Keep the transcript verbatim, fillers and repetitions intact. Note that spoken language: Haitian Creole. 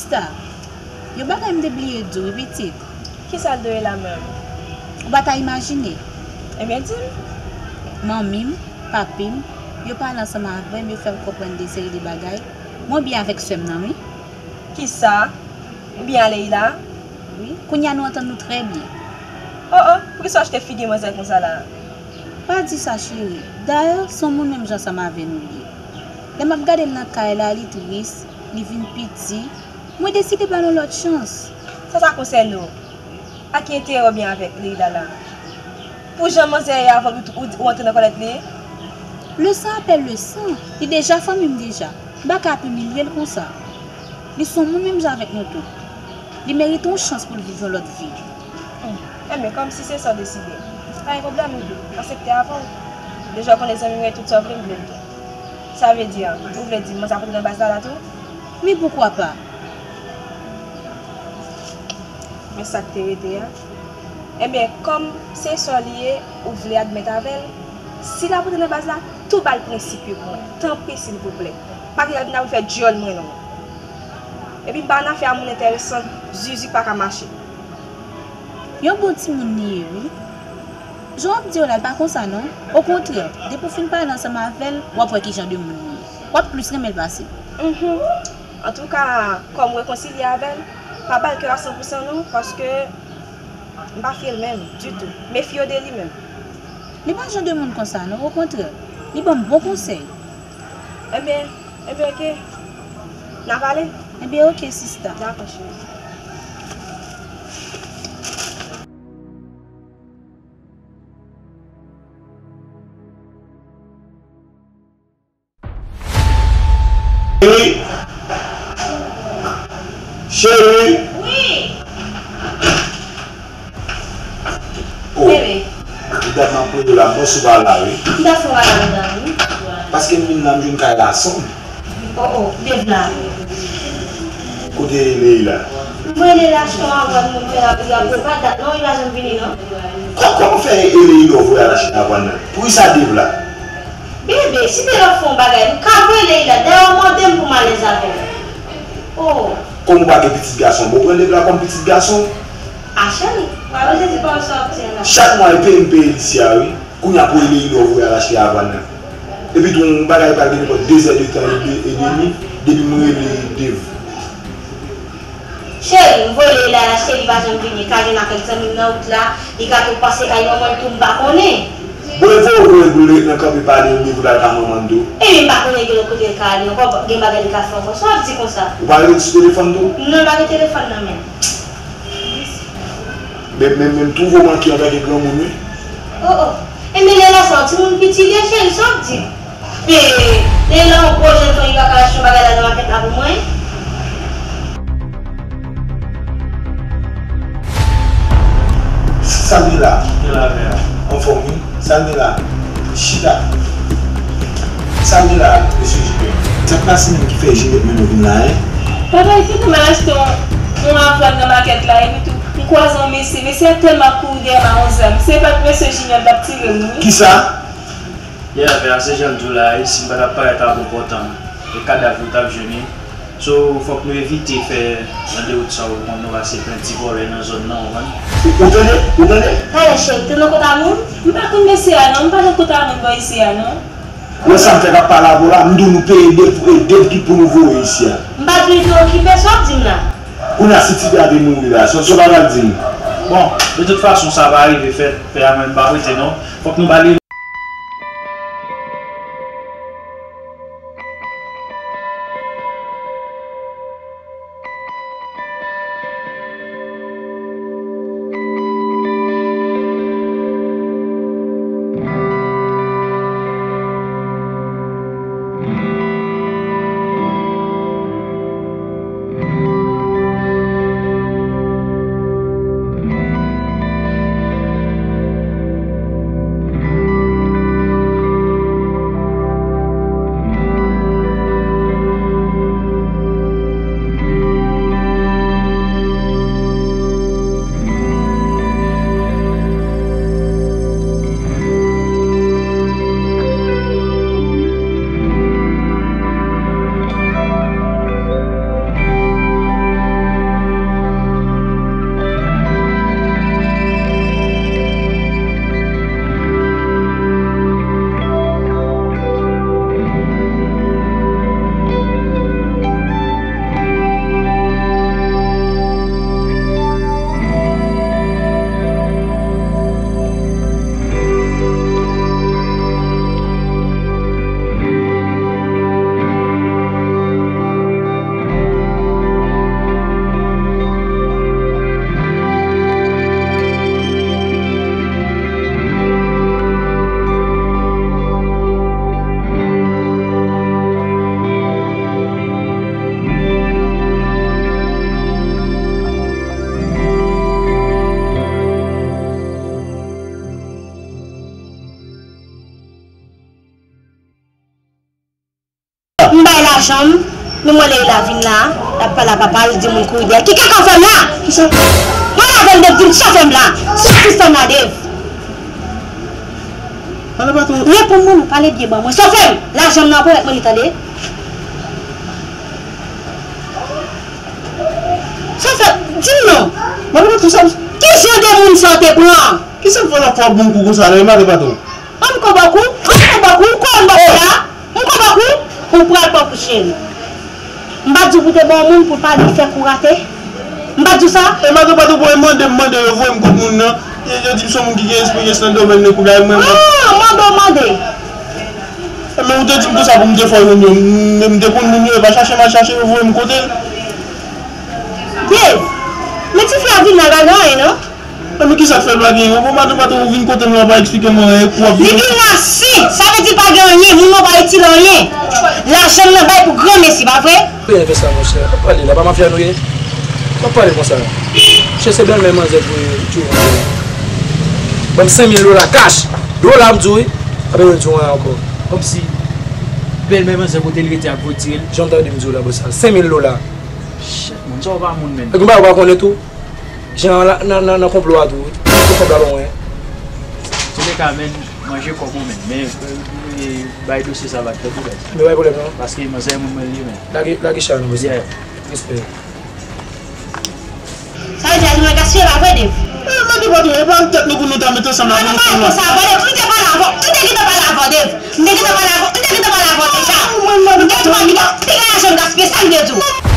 Sa, yon bagay m te bliye di w wi pitit. Kisa l dwe la menm? Ou pa ta imajine. Ebyen, di m. Manmi m, papi m, yo pale ansanm avè m, yo fè m konprann de seri de bagay. Mwen byen avèk sè m nan, wi. Kisa? Ou byen a Leila? Wi. Kounye a nou antann nou trè byen. Oh oh, poukisa w achte figi manzè konsa la? Pa di sa, cheri. Dayè, se yon moun menm jan ansanm avè nou li ye. Lè m ap gade l nan kay la, li tris, li vin piti. Mwen deside ba l yon lòt chans. Sa sa konsène w? A ki enterè w byen avèk Leila la? Pou jan manzè ye avan ou, ou, ou antre nan kòlèt li? Le sang appelle le sang. Li deja fanmi m deja. M pa ka ap imilye l konsa. Li se yon moun menm jan avèk nou tout. Li merite yon chans pou l viv yon lòt vi. Hmm. Enben, kòmsi se sa w deside, pa gen pwoblèm, m aksepte avè w. Deja w konnen zanmi m gen tout sa w vle, m vle l tou. Sa vle di, ou vle di m sa pote nan baz la la tou? Men poukwa pa? Men sa k te rete a. Enben, kòm se sè w li ye, ou vle admèt avè l, si l ap rete nan baz la, tou ba l prensip yo pou mwen. Tanpri, silvouplè. Pa kite l vin ap fè dyòl mwen, non. Epi m pa nan afè a moun enteresan, zuzu pa ka mache. Yon bon timoun li ye, wi. Jan w ap di yo la, l pa konsa, non. Okontrè, depi w fin pale ansanm avè l, w ap wè ki jan de moun li ye. W ap plis renmen l pase. Mhm. Antouka, kòm rekonsilye avè l, pa ba l kè w a san pou san non, paske m pa fye l menm, ditou. Mefye w de li menm. Li pa jan de moun konsa non, okontrè, li ban m bon konsèy. Ebyen, ebyen, oke. N a pale? Ebyen, oke, sista. Dakò, cheri. Cheri. Cheri. Wi. Oh. Bebe. Li dat m ap rele w la, m panse w pa la, wi. M ta fè w pa la anndan, wi. Paske m vin la, m jwenn kay la sonb. Oh, oh, Dave la. Kote Leila? M voye Leila achte yon avwàn moun fè la pou li ap repa dat non, li pa janm vini non. Kò-, kòman fè e Leila w voye al achte avwàn nan? Poukisa Dave la? Bebe, si te lòt fè yon bagay, m ka voye Leila, dayè w mande m pou m alèz avè w. Oh. Kòm ou pa gen pitit gason, bon, pran Dave la kòm pitit gason. A cheri, pa bezwen di pawòl sa w ap di a la. Chak mwa, e peye m peye l isi a, wi. Kounye a pou e Leila w voye al achte avwàn nan. Epi tou, yon bagay pral gen nenpòt de zè de tan e de, e demi, depi m rele Dave. Cheri, m voye Leila al achte, li pa janm vini. Ka gen avèk zanmi m nan wout la, li ka tou pase kay manman l tou, m pa konnen. Bon, e voye w voye l pou l ret nan kanpe pale, oubyen pou l al ka manman l tou? Ebyen, m pa konnen gen lòt kote l ka ale ankò, gen bagay li ka fè ankò. Sa w ap di konsa? Ou pa rete sou telefòn tou? Non, l pa gen telefòn nan men l. Men, men, men m twouve w manke antanke granmoun, wi. Oh, oh. Enben, Leila sa, yon timoun piti li ye, cheri, sa w ap di? He, Leila yon gwo jèn fanm, li pa ka achte yon bagay la nan makèt la pou mwen? Sa l gen la? Gen la, pè a. Anfòm, wi. Sa l gen la? Chita. Sa l gen la, mesye Jimmy? Sa k pase menm ki fè Jimmy mennen w vin la, en? Papa, efektivman, m al achte yon, yon avwàn nan makèt la, epi tou, m kwaze yon mesye. Mesye a tèlman ap kouri dèyè m a yon zam. Se pa t mesye Jimmy an t ap tire m, wi. Kisa? Yè, pè a, se jan l di w la, wi, si m pa t ap parèt a bon pòtan, e kadav yo t ap jwenn, wi. So, fòk nou evite fè jan de wout sa yo, konn nou pase plen ti vòlè nan zòn nan, ou konprann? Ou, ou tande? Ou tande? Talè, cheri, te nan kont a moun? M pa konn mesye a, non. M pa nan kont a moun bò isi a, non. Wè sa m fè k ap pale avè w la, m di w nou peye Dave, e Dave ki pou nou voye isi a. M pa t vin di w okipe sa w ap di m la. Kounye a, si Tibè a te mouri la, sa, sa w ta pral di m? Bon, de tout fason, sa va rive fèt, pè a, mwen m pa prete, non. Fòk nou ba li. Janm, menm mwen lè Leila vin la, l ap pale a papa l, di moun kouri dèyè l. Ki kaka w fè m la? Kisa? Pale avè l, Dave, di m sa w fè m la. Sa w fè m la, Dave? Pale patwon. Reponn mwen non, pale byen ban mwen. Sa w fè m? Lajan m nan, pran mwen li, tande. Sa w fè? Di m non. Pale patwon, sa m... Ki jan de moun sa w te pran? Kisa m fè l ap fè w ap ban m kou konsa la, e mare patwon? An m konbòk ou, an m konbòk ou, ou konn bòk ou la, m konbòk ou, ou pral bòk ou cheri. M pa t di w pou te ban yon moun pou l pa vin fè kou rate? M pa t di w sa? E madan patwon, pou e mande m, mande yo voye m kot moun nan. Yo, yo di m se yon moun ki gen esperyans nan domèn nan kou la, e mwen, mwen. Ah, mande w mande. E men ou te di m konsa pou m te fè yon moun yo, m, m te konn moun yo, e pa chache m al chache yo, voye m kote l. Dave, men tifi a vin la, pa gen anyen non. Enben kisa k fè l pa gen anyen? Bon, madan patwon, ou vin kote m la, ou pa eksplike m anyen, epi w ap vin... Li vin la si, sa vle di pa gen anyen, moun nan pa itil anyen. Lajan m nan bay pou granmesi, pa vre? Pou envès la, monchè, w ap pale la, pa mafya nou ye? W ap pale konsa. Monchè, se bèlmè manzè voye Joe. Ban m senk mil dola kach. Dola, m di w, wi. Apre yo di w anyen ankò. Kòmsi bèlmè manzè kote l rete ap voye tire l. Jan m tande m di w la, bòs la. Senk mil dola. Shit, moun sa yo pa moun menm. Nèg yo pa, yo pa konnen tou. Jan nan, nan, nan, nan konplo a tou, wi. Tout konplo a pa mwen. Antouleka, men, manje kòb ou menm. Men, e, e, bay dosye sa va fè pou bèl. Men bay pwoblèm non. Paske manzè moun mwen li menm. Lage, lage chay non, mesye. Yeah. Respè. Sa vle di a nou gaspiye pa vre, Dave? E, mande patwon, e pa tèt nou pou nou ta met ansanm la pou nou fè lwa. Konsa, Dave, m te gentan pale avè w, m te gentan pale avè w, Dave. M te gentan pale avè w, m te gentan pale avè w deja. M te gentan pale avè w, m te gentan pale avè w deja. M te gentan pale avè w deja. Piga lajan m gaspiye, sa m te di w.